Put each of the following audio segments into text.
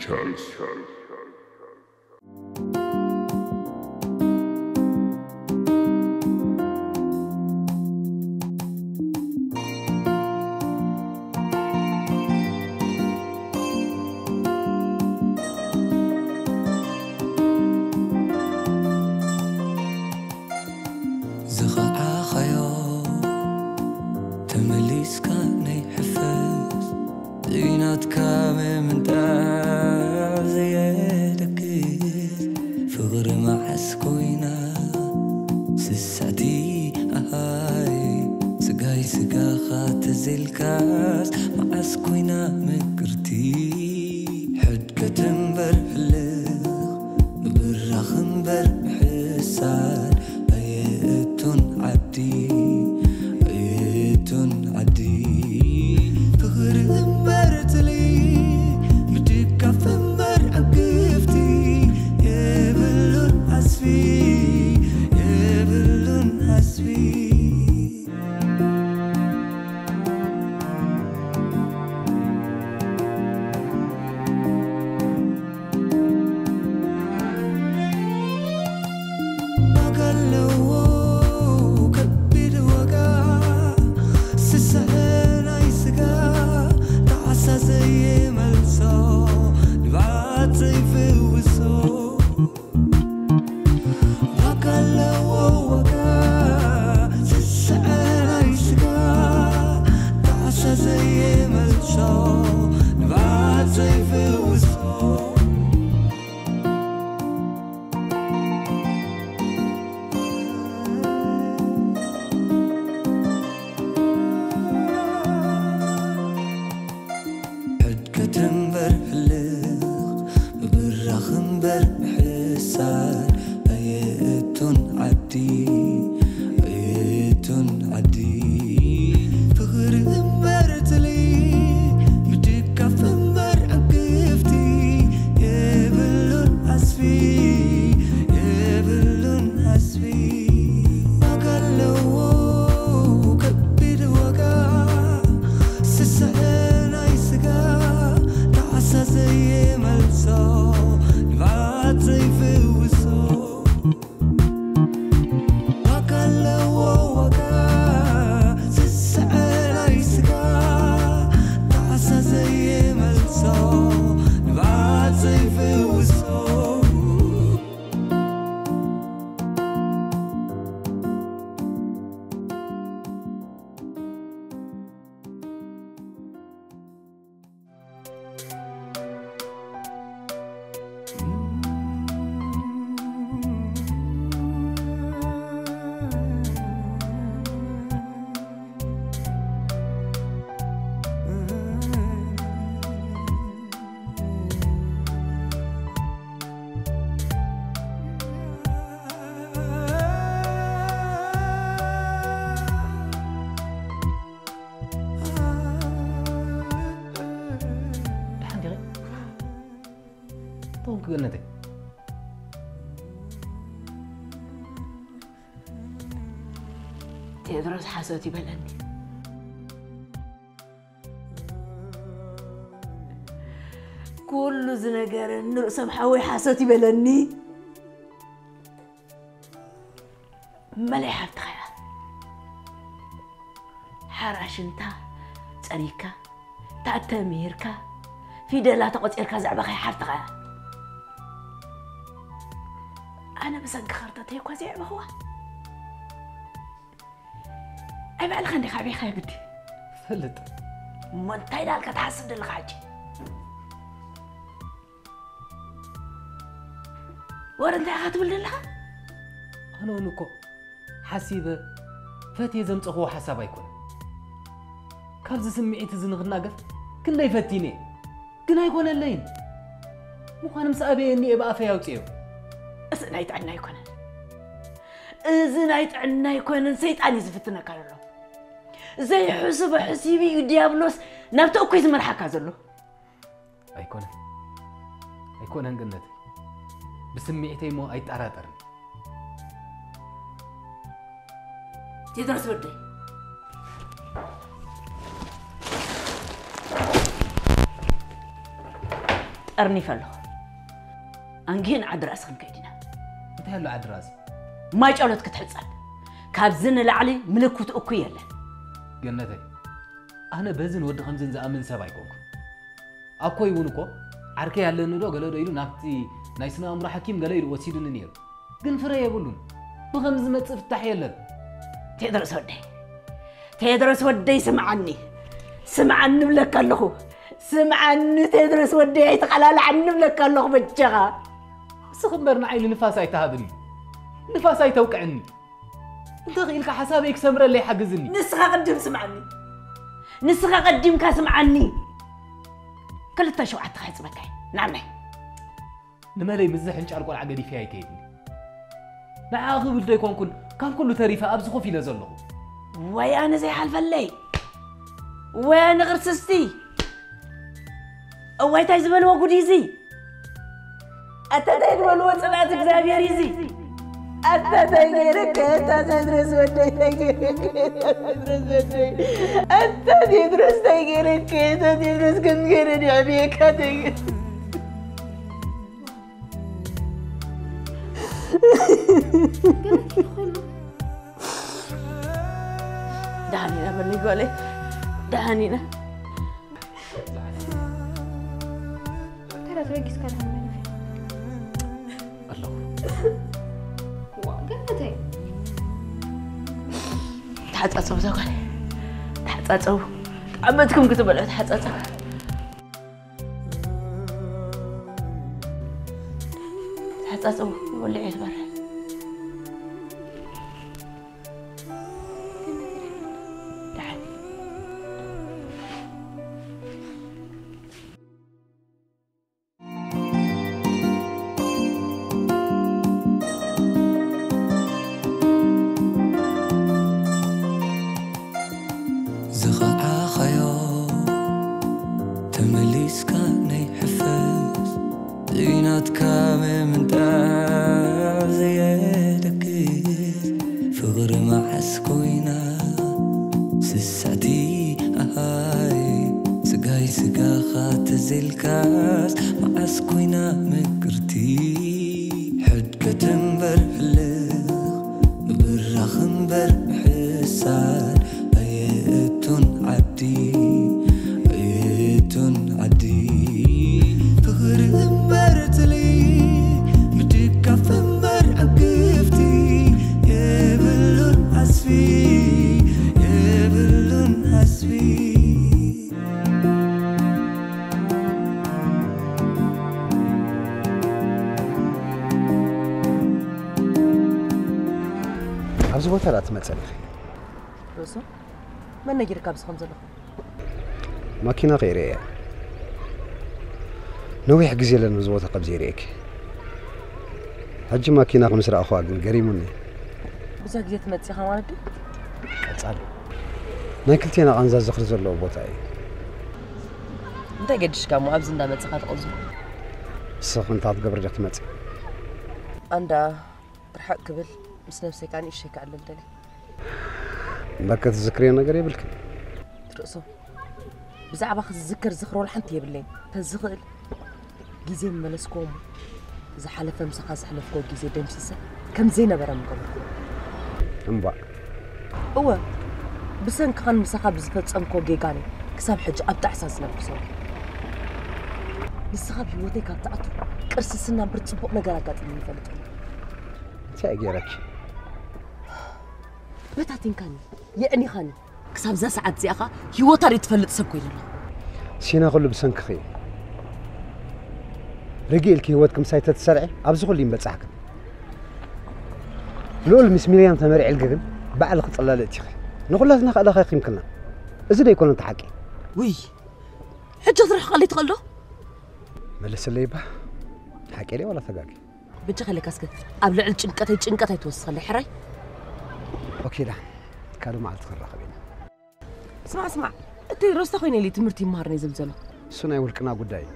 Charles. ዝኸዓኻዮ ተመሊስካ ናይ ሕፈስ ዘይናትካ ምምንጣር ዘየደግስ ፍቕሪ መዓስ ኮይና ስስዕቲ ኣሃይ ስጋይ ስጋኻ ተዘልካስ መዓስ ኮይና ምቅርቲ ሕድገት እምበር ሕልኽ ምብራኽ እምበር ምሕሳር ኣየእቱን ዓዲ ኣየእቱን ዓዲ ፍቕሪ እምበር ትሊ ምድጋፍ እምበር ዕግፍቲ የብሉን ዓስቢ የብሉን ዓስቢ ዋጋ ኣለዎ ከቢድ ዋጋ ስስዐ ናይ ስጋ ጣዕሳ ዘይመልሶ ንብዓት ዘይፍውሶ ዋጋ ኣለዎ ዋጋ ስስዐ ናይ ስጋ ጣዕሳ ዘይመልሶ ንብዓት ዘይፍውሶ ሕድገት እምበር ሕልኽ ምብራኽ እምበር ምሕሳር ኣየእቱን ዓዲ ኣየእቱን ዓዲ ፍቕሪ እምበር ትሊ ምድጋፍ እምበር ዕግፍቲ የብሉን ዓስቢ የብሉን ዓስቢ ዋጋ ኣለዎ ከቢድ ዋጋ ስስዐ ናይ ስጋ ጣዕሳ ዘይመልሶ ንብዓት ዘይፍውሶ ዋጋ ኣለዎ ዋጋ ስስዐ ናይ ስጋ ጣዕሳ ዘይመልሶ ንብዓት ዘይፍውሶ ተወንክ ገነተይ ቴድሮስ ሓሶት ይበለኒ። ኩሉ ዝነገረኒ ርእሶም ሓወይ ሓሶት ይበለኒ። መለይ ሓፍትኻ እያ። ሓራሽንታ ጸኒካ፣ ታተሚርካ፣ ፊደላ ተቖጺርካ ዘዕበኻያ ሓፍትኻ እያ። ኣነ ብሰንኪ ኸርተተይ እኳ ዘየዕበኽዋ። ኣይ ባዕልኻ እንዲኻ ኣዕቢኻያ ግዲ። ፈልጥ። እሞ እንታይ ዳልካ ትሓስብ ዘለኻ ሕጂ? ወረ እንታይ ኢኻ ትብል ዘለኻ? ኣነ እውን እኮ ሓሲበ ፈትየ ዘምፀኽዎ ሓሳብ ኣይኮነን። ካብዚ ስምዒት እዚ ንኽናገፍ ክንደይ ፈቲነ፣ ግን ኣይኮነለይን። ምዃኑ ምስ ኣበየኒ እየ ብኣፈይ ኣውፅዮ። እዚ ናይ ጥዕና ኣይኮነን፣ እዚ ናይ ጥዕና ኣይኮነን። ሰይጣን እዩ ዝፍትነካ ዘሎ። ዘይሕስቦ ሕሲቡ እዩ ዲያብሎስ ናብቲ እኩይ ዝመርሓካ ዘሎ። ኣይኮነን ኣይኮነን ገነተይ፣ ብስምዒተይ እሞ ኣይጠራጠርን። ቴድሮስ ወደይ፣ ጠርኒፈ ኣለኹ። ኣንጊህን ዓዲ ራእሲ ክንከይድ ኢና። እንታይ ኣሎ ዓዲ ራእሲ? ማይ ጨሎት ክትሕጸብ። ካብዚ ንላዕሊ ምልክት እኩይ የለን። ገነተይ፣ ኣነ በዝን ወዲ ከምዝን ዝኣምን ሰብ ኣይኮንኩን። ኣኮይ እውን እኮ ዓርከይ ኣለኒ ዶ ገለ ዶ ኢሉ ናብቲ ናይ ስነ ኣእምሮ ሓኪም ገለ ኢሉ ወሲዱኒ ነይሩ። ግን ፍረ የብሉን። ብኸም ዝመጽእ ፍታሕ የለን። ቴድሮስ ወደይ፣ ቴድሮስ ወደይ ስምዓኒ፣ ስምዓኒ እብለካ ኣለኹ። ስምዓኒ ቴድሮስ ወደይ፣ ኣይተቓላልዓኒ እብለካ ኣለኹ በጃኻ። እስኺ እምበር ንዓይ ንንፋስ ኣይትሃብኒ፣ ንፋስ ኣይተውቅዕኒ። እንተኽኢልካ ሓሳበይ ክሰምረለይ ሓግዝኒ። ንስኻ ቅድም ስምዓኒ፣ ንስኻ ቀዲምካ ስምዓኒ። ክልተ ሸውዓተ ክሕጽበካ እየ። ናብናይ ንመለይ ምስዚ ሕንጫል ቆልዓ ገዲፈያ ኣይከይድኒ። ንዓ ክብል ዶ ኣይኮንኩን ካብ ኩሉ ተሪፈ ኣብዚ ኮፍ ኢለ ዘለኹ። ወይ ኣነ ዘይሓልፈለይ፣ ወይ ኣነ ቅርስስቲ። እዋይ እንታይ ዝበልዎ ጉድ እዩ እዚ። ኣታ እንታይ ዝበልዎ ጽንዓት እግዚኣብሔር እዩ እዚ። ኣታ እንታይ ገይረካ ኣታ ቴድሮስ ወደይ እንታይ ገይረካ ቴድሮስ ወደይ። ኣታ ቴድሮስ እንታይ ገይረካ ኣታ ቴድሮስ ከም ገይረ ድዕብየካ ቴድሮስ። ደሓን ኢና በሊ ጓለይ፣ ደሓን ኢና። ታዲያ ተበጊስካ ደሓን መን ኢኻ? ኣለኹ። ዋ፣ ገነተይ። ተሓጻጸቡ እዛ ጓለይ፣ ተሓጻጸቡ። ተዓመትኩም ክትበልዑ ተሓጻጸቡ። ተሓጻጸቡ፣ ወልዕ እየ ትበርሕ። ደሓን። ዝኸዓኻዮ ተመሊስካ ናይ ሕፈስ ዘይናትካ ምምንጣር ዘየደግስ ፍቕሪ መዓስ ኮይና ስስዕቲ ኣሃይ ስጋይ ስጋኻ ተዘልካስ መዓስ ኮይና ምቅርቲ ሕድገት እምበር ህልኽ ምብራኽ እምበር ምሕሳር ኣየእቱን ዓዲ ኣየእቱን ዓዲ ፍቕሪ እምበር ትሊ ምድጋፍ እምበር ዕግፍቲ የብሉን ዓስቢ የብሉን ዓስቢ። ኣብዚ ቦታ ደኣ ትመጸኒ ኢኺ። ርእሱ መን ነጊርካ ኣብዚ ከም ዘለኹ? ማኪና ከይርእያ ነዊሕ ግዜ ኣለኒ፣ እዚ ቦታ ካብ ዘይርእየኪ። ሕጂ ማኪናኺ ምስ ረኣኹዋ ግን ገሪሙኒ። ብዙሕ ግዜ ትመጽእ ኢኻ ማለት ድዩ? ቀጻሊ ናይ ክልቴና ቃንዛ ዝኽሪ ዘለዎ ቦታ እዩ። እንታይ ገድሽካ እሞ ኣብዚ እንዳመጽኻ ትቐዝሩ? ንስኺ እንታይ ክትገብሪ ዲኺ ትመጺ? ኣንዳ ርሕቕ ክብል ምስ ነብሰይ ከኣ ንእሽተይ ክዕልል ደልየ። እምበርከ ትዝክርዮ ነገር የብልክን። ትርእሶ ብዛዕባ ክዝከር ዝኽሮ ሓንቲ የብለይን። ተዝኽእል ግዜ መለስኮ እሞ ዝሓለፈ ምሳኻ ዘሕለፍኮ ግዜ ደምሲሰ ከም ዘይነበረ ምገበርኩ። እምባእ እወ ብሰንክኻን ምሳኻ ብዝፈጸምኮ ጌጋን ክሳብ ሕጂ ኣብ ጣዕሳ ዝነብር ሰብ። ንስኻ ኣብ ህይወተይ ካብ ትኣቱ ቅርስስና እምበር ጽቡቕ ነገር ኣጋጢሙኒ ይፈልጥ። እንታይ ገይረኪ? በታቲንካኒ የዕኒኻኒ። ክሳብ እዛ ሰዓት እዚኣ ኸ ህይወታ ዘይትፈልጥ ሰብ ኮይነ ኣለኹ። ሲና ኩሉ ብሰንክኺ እዩ። ርግእ ኢልኪ ህይወትኪ ምሳይ ተትሰርዒ ኣብዚ ኩሉ ይምበጻሕክን። ልኡል ምስ ሚርያም ተመሪዕልኪ ግን ባዕልኺ ጽላለ እቲኺ። ንኹላትና ከኣ ለኻኺምክና። እዚ ዶ ኣይኮነን እቲ ሓቂ? ውይ ሕጂ ክትርሕቐለይ ትኽእል ዶ? መልስለይ እባ። ሓቂ ድየ ዋላ ተጋጊ? ብጃኻ ኢለካ እስከ ኣብ ልዕሊ ጭንቀተይ ጭንቀት ኣይትወስኸለይ ሕራይ። ኦኬ ዳን ካልእ መዓልቲ ክንራኸብ ኢና። ስማዕ ስማዕ እቲ ሮስታ ኮይነ ኢለ ትምህርቲ ይመሃር ነይ ዝብል ዘሎ። እሱ ናይ ውልቅና ጉዳይ እዩ።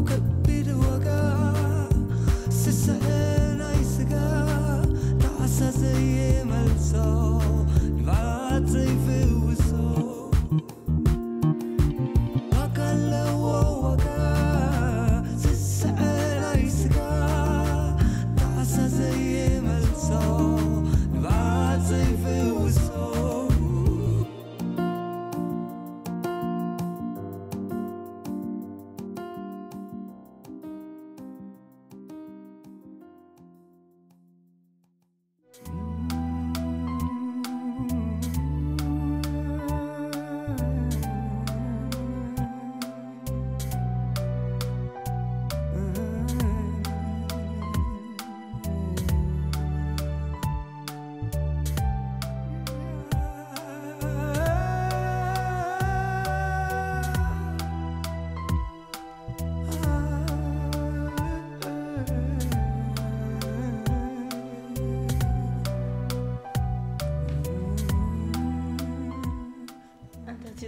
ከቢድ ዋጋ ስስዐ ናይ ስጋ ጣዕሳ ዘይመልሶ ንብዓት ዘይፍውሶ ዋጋ ኣለዎ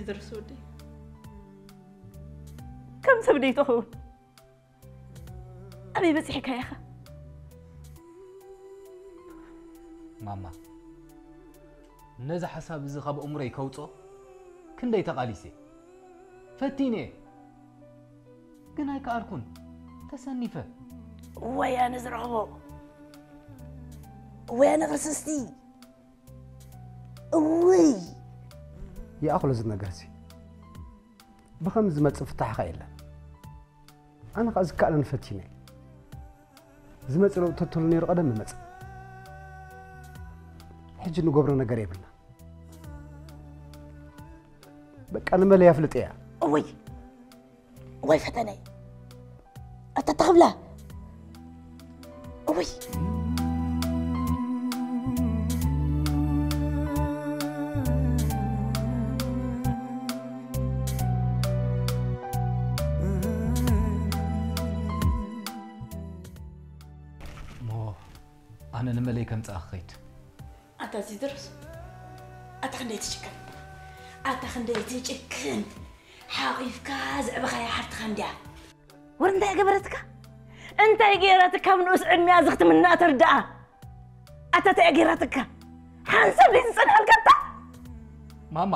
ደርስ ወዲ ከም ሰብ ደይትኸውን ኣበይ በፂሕካ ኢኻ? ማማ፣ ነዚ ሓሳብ እዚ ካብ ኣእምሮይ ከውፅኦ ክንደይ ተቓሊሰ፣ ፈቲነ፣ ግን ኣይከኣልኩን፣ ተሰኒፈ። እወይ ኣነ ዝረኽቦ፣ እወይ ኣነ ክርስስቲ፣ እውይ። ይኣኽሎ እዚ ነገር እዚ። ብኸም ዝመጽእ ፍታሕ ኸ የለን። ኣነ ኸኣ ዝከኣለኒ ፈቲነ። ዝመጽእ ለውጢ ተትህሉ ነይሩ ቀደም ምመጽእ። ሕጂ ንገብሮ ነገር የብልና። በቃ ንመለይ ኣፍልጥ እያ። እውይ እወይ ፈተነይ ኣታ ተኽብላ እውይ እሞ ኣነ ንመለይ ከምጽኣ ክኸይድ። ኣታ እዚ ድረስ ኣታ ክንደይ ትጭክን ኣታ ክንደይ ትጭክን ሓቒፍካ ዘዕበኻያ ሓፍትኻ እንድያ ወር እንታይ ገበረትካ እንታይ ገይራትካ ኣብ ንኡስ ዕድሚያ እዚ ክትምና ተርድኣ ኣታ እንታይ ገይራትካ ሓንሳብ ደይ ትጸንሓልካ ኣታ ማማ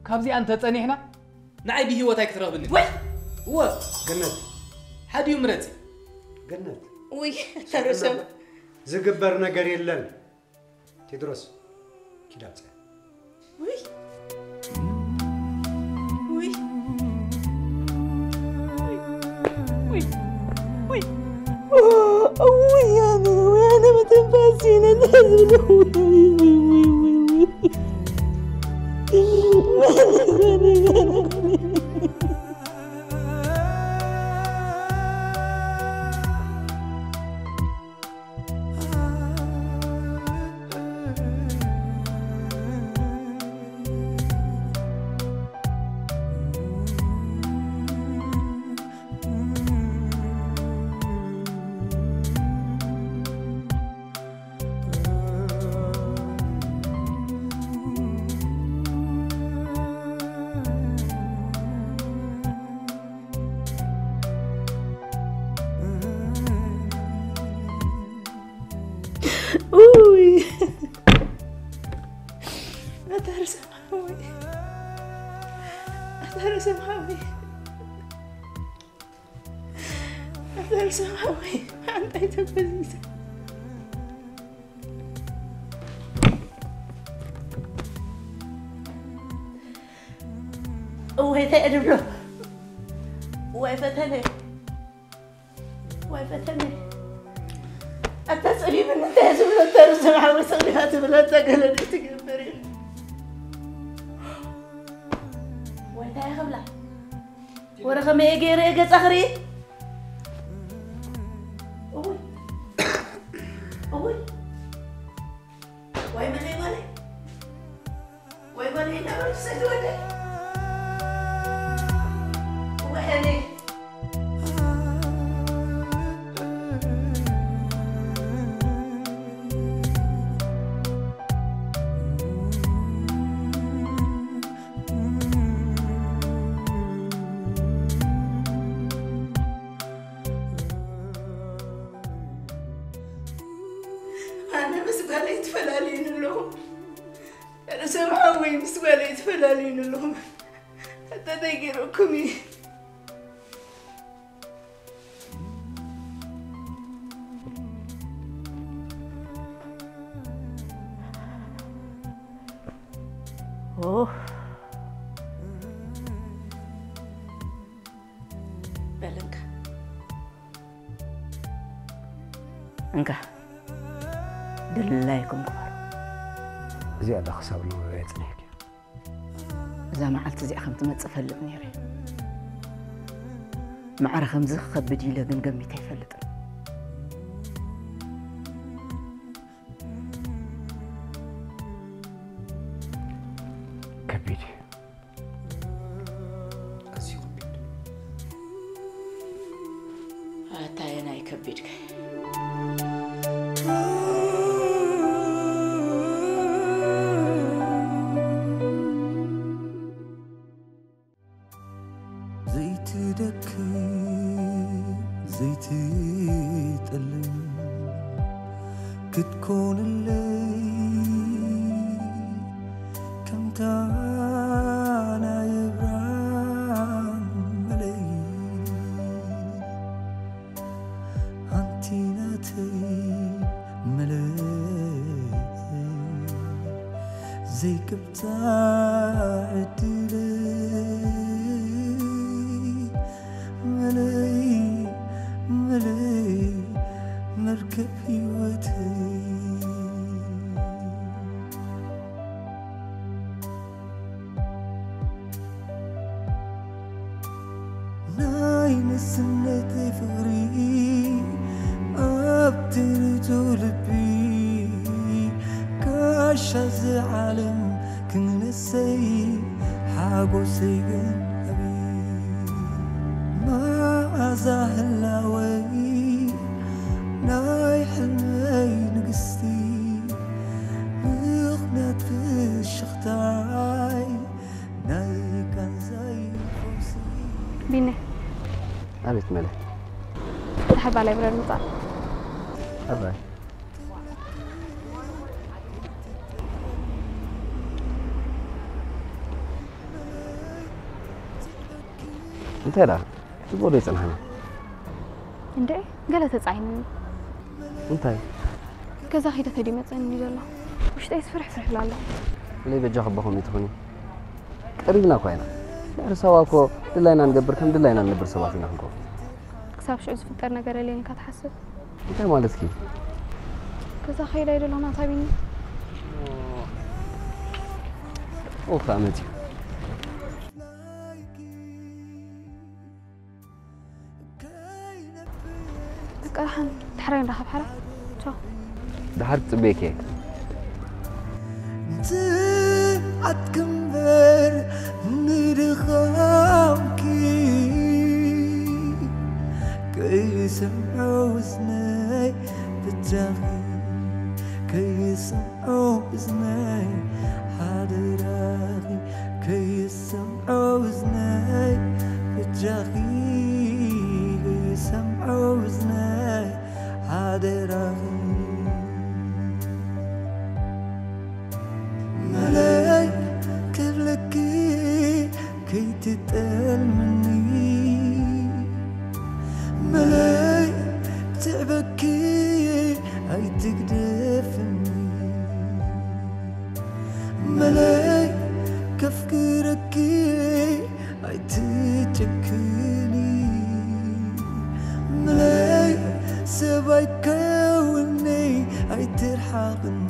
ካብዚኣ እንተጸኒሕና ንዓይ ብህይወት ኣይክትረኽብኒ ወይ እወ ገነት ሓዲኡ ምረጺ ገነት ውይ ተረሰብ ዝግበር ነገር የለን ቴድሮስ ኪድ ኣውፅእ ውይ ውይ ውይ ውይ ውይ ውይ ኣነ ውይ ኣነ መተንፈሲ ነተዝብሎ ውይ ውይ ውይ ውይ ውይ ኣታ ርሰም ሓወይ ኣታ ርሰም ሓወይ ኣታ ርሰም ሓወይ ሓንታይ ተበዚዘ እወይ እንታይ እየ ድብሎ እወይ ፈተነ እወይ ፈተነ ኣታ ፀቢብኒ እንታይ እየ ዝብሎ እታ ርሰም ሓወይ ፀቢባ ትብሎ እታ ገለ ደይ ትገብር እየ ወይ እንታይ እየ ክብላ ወረ ከመይ እየ ገይረ እየ ገፃ ክርኢ እወይ እወይ ወይ መለይ ጓለይ ወይ ጓለይ እናበልኩ ሰዲ ወደይ ወይ ኣነ ኣነ ምስ ጓለይ ተፈላልዩኒ ኣለኹ ርእሰም ሓወይ ምስ ጓለይ ተፈላልዩኒ ኣለኹ ኣታ እንታይ ገይረኩም እዩ ኦህ በል እንካ እንካ ድላይኩም ግበሩ። እዚኣ ዶ ክሳብ ንበበያ ጽኒሕኪ? እዛ መዓልቲ እዚኣ ከም ትመጽእ እፈልጥ ነይረ። ማዕረ ከምዚ ክኸብድ ኢለ ግን ገሚተ ኣይፈልጥን። ከቢድ እዩ። ኣዝዩ ከቢድ ኣታ የናይ ከቢድካ ዘይትጠልም ክትኮንለይ ከምታ ናይ እብራም መለይ ኣንቲ ናተይ መለይ ዘይቅብጻ ዕድለይ መለይ መለይ መርከብ ህይወተይ ናይ ንስነተይ ፍቕሪ ኣብቲ ርቱ ልቢ ጋሻ ዝዓለም ክንነሰይ ሓጎሰይ ግን ኣቢ መኣዛ ህላወይ ናይ ሕልመይ ንግስቲ ምኽንያት ፍሽኽታይ ናይ ቃንዛይ ፈውሲ ቢነ ኣቤት መለ ድሓር ባላይ ብረር ምጻእ ኣባይ እንታይ ደኣ ትቦዶ ይጽንሓና እንዴ ገለ ተጻይንኒ እንታይ ገዛ ኺደ ተዲ መጸኒ ዘሎ ውሽጠይ ስፍርሕ ፍርሕ ብላ ኣሎ ለይ በጃ ክበኹም ይትኹኒ ቀሪብና እኳ ኢና ድሕሪ ሰባ እኮ ድላይና ንገብር ከም ድላይና ንነብር ሰባት ኢና ክንከውን ክሳብ ሽዑ ዝፍጠር ነገር የለን ኢልካ ትሓስብ እንታይ ማለትኪ ገዛ ኸይዳ ይደሎ ናታ ቢኒ ኡፍ ኣመፅዩ በቃ ደሓን ድሕራይ ንራኸብ ሓራ ቻው ድሓር ትፅበየኪ እየ ትዓት ክንበር ንድኻምኪ ከይሰምዖ ውስነይ ብጃኺ ከይሰምዖ እዝነይ ሓደራኺ ከይሰምዖ እዝነይ ብጃኺ ከይሰምዖ እዝነይ ሓደራኺ መለይ ክብለኪ ከይትጠልምኒ መለይ ትዕበኪ ኣይትግደፍኒ መለይ ከፍቅረኪ ኣይትጨክኒ መለይ ሰብ ኣይከውኒ ኣይትርሓቕኒ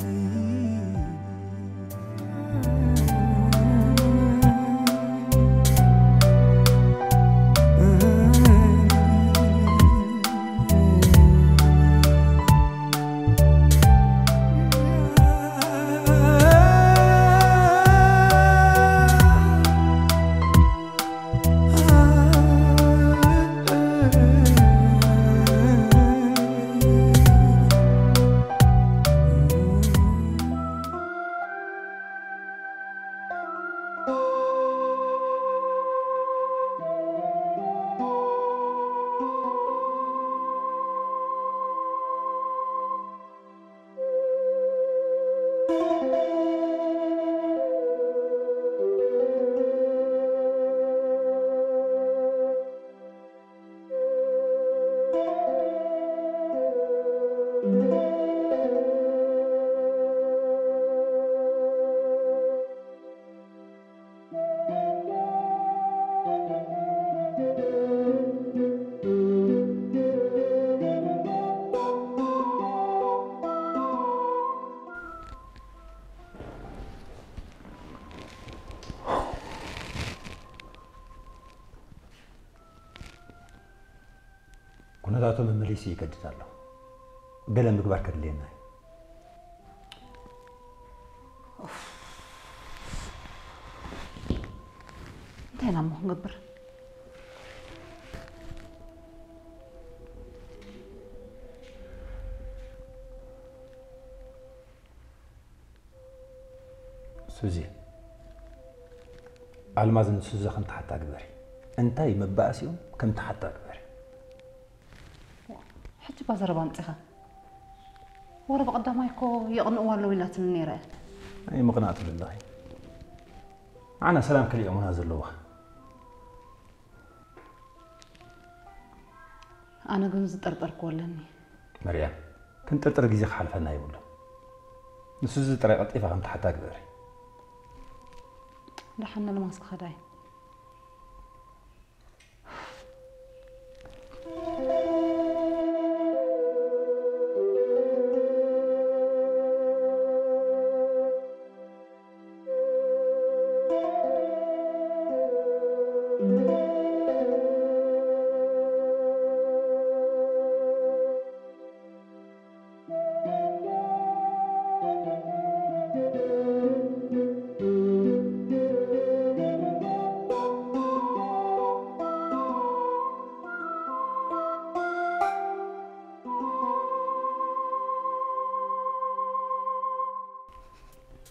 ኩነታቱ መመሊሱ ይገድድ ኣሎ። ገለ ምግባር ከድልየና እዩ። እንታይ ኢና እሞ ክንገብር? ሱዚ ኣልማዝ ንሱዚ ከም ትሓታ ግበሪ። እንታይ መባእሲኦም ከም ትሓታ ግበሪ። ባዘረባ ኣምጺኻ። ወረ ብቐዳማይ እኮ የቕንእዋ ኣለዉ ኢላትኒ ነይረ። ኣይ ምቕናእ ትብል ኣለኺ። ኣና ሰላም ከሊኦሙና ዘለዋ። ኣነ ግን ዝጠርጠርኩዎ ኣለኒ። መርያም፣ ክንጥርጥር ግዜ ክሓልፈና የብሉን። ንሱ እዚ ጥራይ ቀልጢፋ ከም ትሓታ ግበሪ። ደሓን ንልማስ ክኸዳ እየ።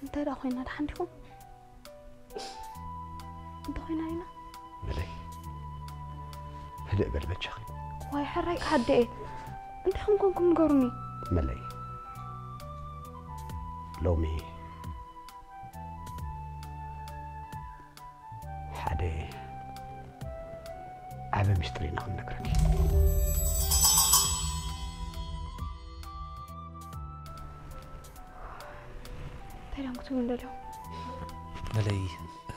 እንታይ ደኣ ኮይና፣ ደሓን ዲኹም? እንታይ ኮይና ኢና? መለይ፣ ህድእ በል በጃኺ። ዋይ፣ ሕራይ ክሓደ እየ። እንታይ ከም ኮንኩም ንገሩኒ። መለይ፣ ሎሚ ሓደ ዓቢ ምስጢር ኢና ክንነግረኪ። እንታይ ደም ክትብሉ እንደልዮም? መለይ፣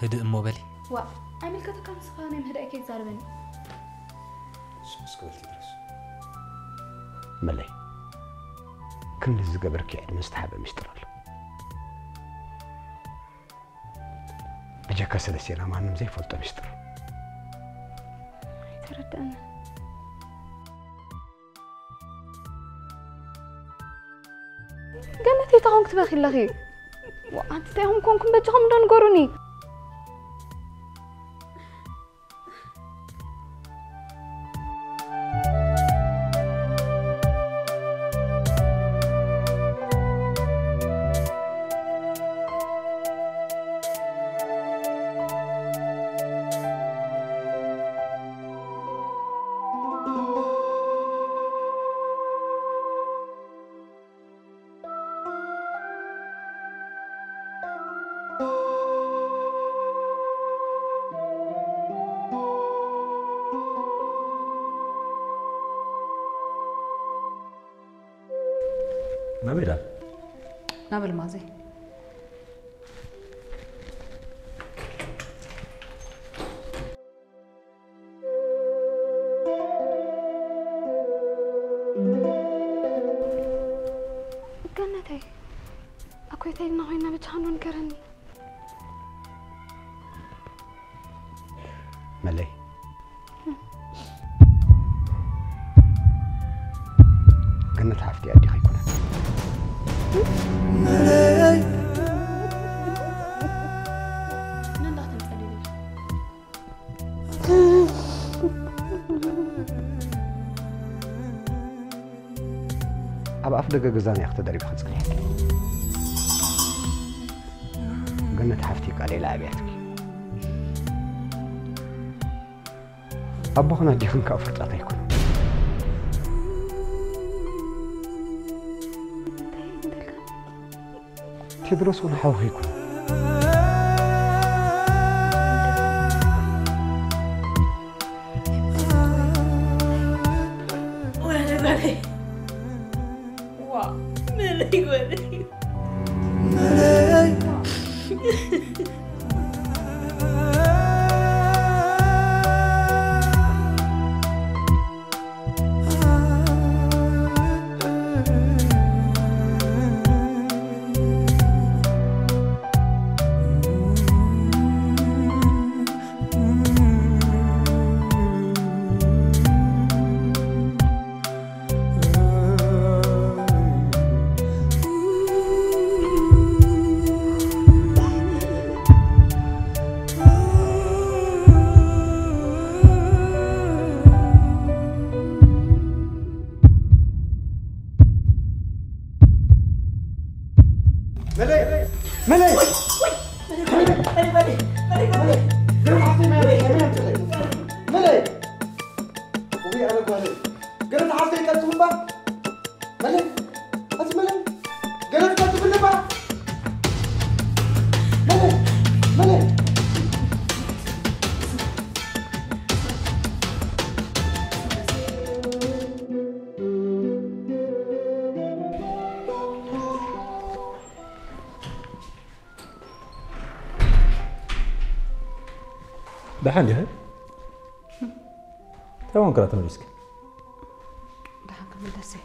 ህድእ እሞ በሊ። ዋ፣ ኣይምልከተካን ንስኻ ናይ ምህዳእ ከይትዛረበኒ። ስቕ ስቕ በል ቴድሮስ። መለይ፣ ክንዲ ዝገበርኪ ዕድመ ዝተሃበ ምስጢር ኣሎ። ብጀካ ሰለስቴና ማንም ዘይፈልጦ ምስጢር። ኣይተረድአንን። ገነት፣ እንታይ ኮንክ ትበኺ ኣለኺ? ዋ፣ ኣንቲ እንታይ ኢኹም ኮንኩም በጃኹም እንዶ ንገሩኒ። ናበይ ኢላ? ናብ ኣልማዘይ። ገነተይ፣ ኣኮይተይ ኢልና ኮይና ብቻ ንገረኒ። መለይ፣ ገነት ሓፍቲ ኣዲኻ ኣይኮነን። ኣብ ኣፍ ደገ ገዛና እያ ክተደሪቢ ክጽንሕ። ገነት ሓፍቲ ቃሌላ ኣብያትኪ። ኣቦኽን ኣዴኽን ከኣ ፍርጣት ኣይኮኑን። ቴድሮስ እውን ሓውኺ ኣይኮነን። ወይኔ በለይ። ዋ፣ መለይ በለይ። መለይ! መለይ! መለይ! ውይ፣ ኣነ ጓለይ። ገለ ተሓፍተይ ቀልጥፉ እባ። ኣቲ መለ፣ ገለ ትፈልጥ ኣለባ? መለ፣ መለ። ደሓን ዲኺ? እንታይ ኾንክላ ተመሊስኪ? ደሓን ክምለስ እየ።